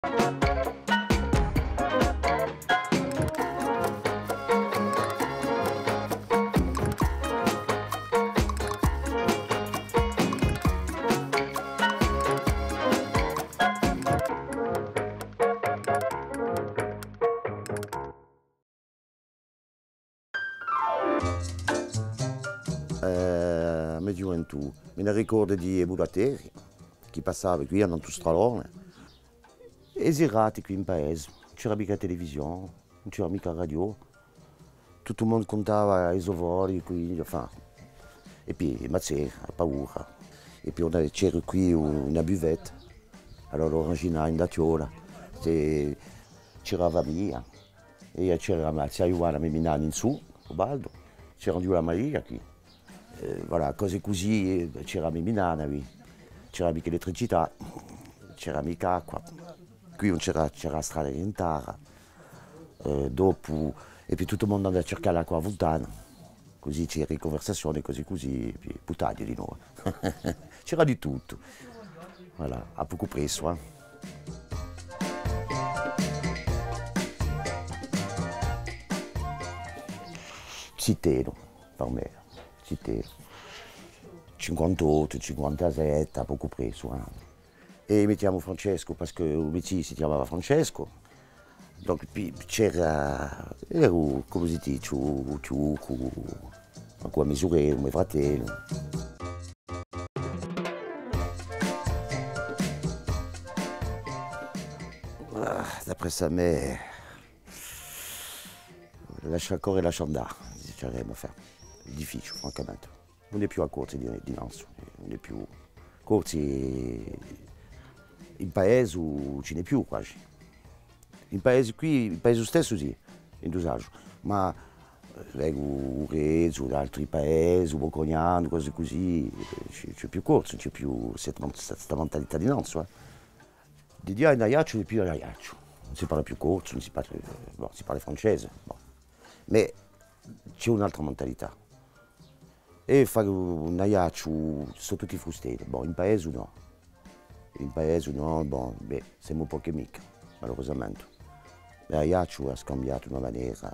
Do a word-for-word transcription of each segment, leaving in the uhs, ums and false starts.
Eh, a me ghjuventù, mi ne ricordu di i mulateri chì passavanu quì, annantu à u stralone. È i serati quì in paese, ùn c'era micca televisione, ùn c'era micca radio. Tuttu u mondu cuntava i so foli, quì, enfin. È poi, ma c'era a paura. È poi c'era quì una buvette, allora l'oranginà in da chjola, c'era a famiglia. È c'era a zia Ghjuvanna, a me minnanna in sù, Ubaldu, c'era ancu a Maria quì. Eh, voilà, cose cusì, eh, c'era a me minnanna quì. C'era micca elettricità, c'era micca acqua. Quì ùn c'era, c'era a strada in tarra. Eh, dopu, è poi tuttu u mondu andava à circà l'acqua à a funtana. Cusì c'era e cunversazione, cusì, cusì, è poi puttane di novu. C'era di tuttu. Voilà, à pocu pressu, eh. Zitellu, per mè, zitellu. Cinquantottu, cinquantasette, à pocu pressu, eh. È mi chjamu Francescu, parce que u me ziu si chjamava Francescu. Donc, pi-, c'era, eru, cumu si dice, u, u chjucu, ancu a me surella, u me fratellu. Ah, d'après à mè, lascia corre, lascia andà, diceremu, enfin, hè difficiule, francamente. Ùn hè più a Corsica di, di nanzu, ùn hè più. Corsi in paese, ùn ci n'hè più quasi. In paese quì, in paese stessu sì, in Dusasgiu. Ma, eh, vecu u Rezzu, d'altri paesi, u Bucugnanu, cose cusì, eh, ci hè, ci hè più corsu, ùn ci hè più sta, sta, sta mentalità di nanzu, eh. Di, di in Aiacciu, ùn hè più in Aiacciu. Ùn si parla più corsu, ùn si parla, eh, bon, si parla francese, bon. Ma ci hè un'altra mentalità. È fà in Aiacciu, sò tutti frustelli. Bon, in paese nò. In paese nò, bon, bè, semu pochi micca, malurosamente. È Aiacciu hà scambiatu d'una manera.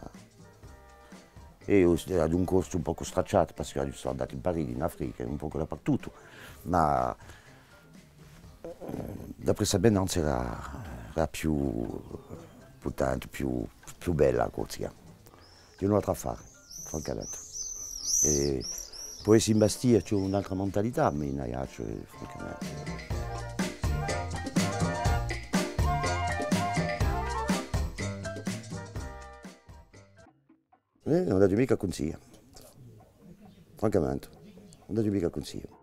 È eiu s-, aghju un corsu un pocu stracciatu, perchè eiu sò andatu in Parigi, in Africa, un pocu dapertuttu, ma Eh, d'après à mè nanzu era, era più, più tantu, più, più bella a Corsica. Hè un altru affare, francamente. È pò esse in Bastia, ci hè un'altra mentalità, ma in Aiacciu, eh, francamente. Eh, ùn l'aghju micca à cunsiglià. Francamente, ùn l'aghju micca à cunsiglià.